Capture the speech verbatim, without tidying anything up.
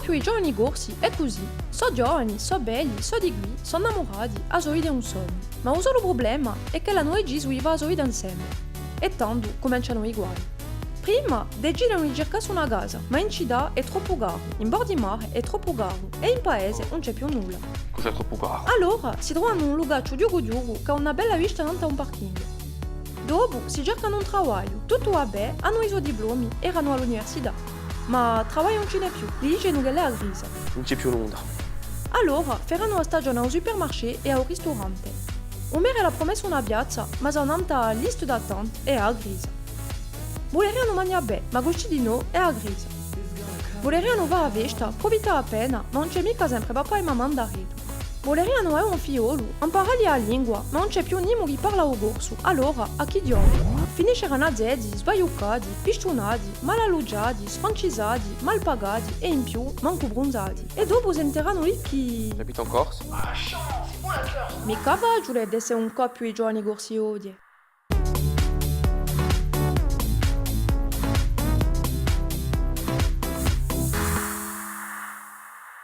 Più i giovani corsi hè cusì, sò giovani, sò belli, sò di quì, sò innamurati, a so vita hè un sognu. Ma u solu prublema hè ch'elli anu decisu di fà a so vita inseme. È tandu cumencianu i guai. Prima, decidenu di circassi una casa, ma in cità hè troppu caru, in bordu di mare hè troppu caru, è in paese ùn ci hè più nulla. Cus'hè troppu caru? Allora, si trovanu un lucacciu chjucu chjucu chì hà una bella vista nantu à un parking. Dopu, si circanu un travagliu, tuttu và bè, anu i so diplomi, eranu à l'università. Ma travagliu ùn ci n'hè più, li dicenu ch'ella hè a crisa. Ùn ci hè più nunda. Allora, ferranu a stagione à u supermarché è à u risturante. U merre l'hà prumessu una piazza, ma sò nantu à a lista d'attente è à a crisa. Vulerianu magnà bè, ma cusì dinò hè a crisa. Vulerianu fà a festa, prufittà appena, ma ùn ci hè micca sempre papà è mamma in daretu. Vulerianu avè un figliolu, amparà li a lingua, ma ùn ci hè più nimu chì parla u corsu, allora à chì ghjova? Finisceranu azezi, sbagliuccati, pistunati, mal allughjati, sfrancisati, mal pagati è in più, mancu brunzati. È dopu senteranu lì chì... J'habite en Corse. Micca faciule d'esse un coppiu di giovani corsi oghje.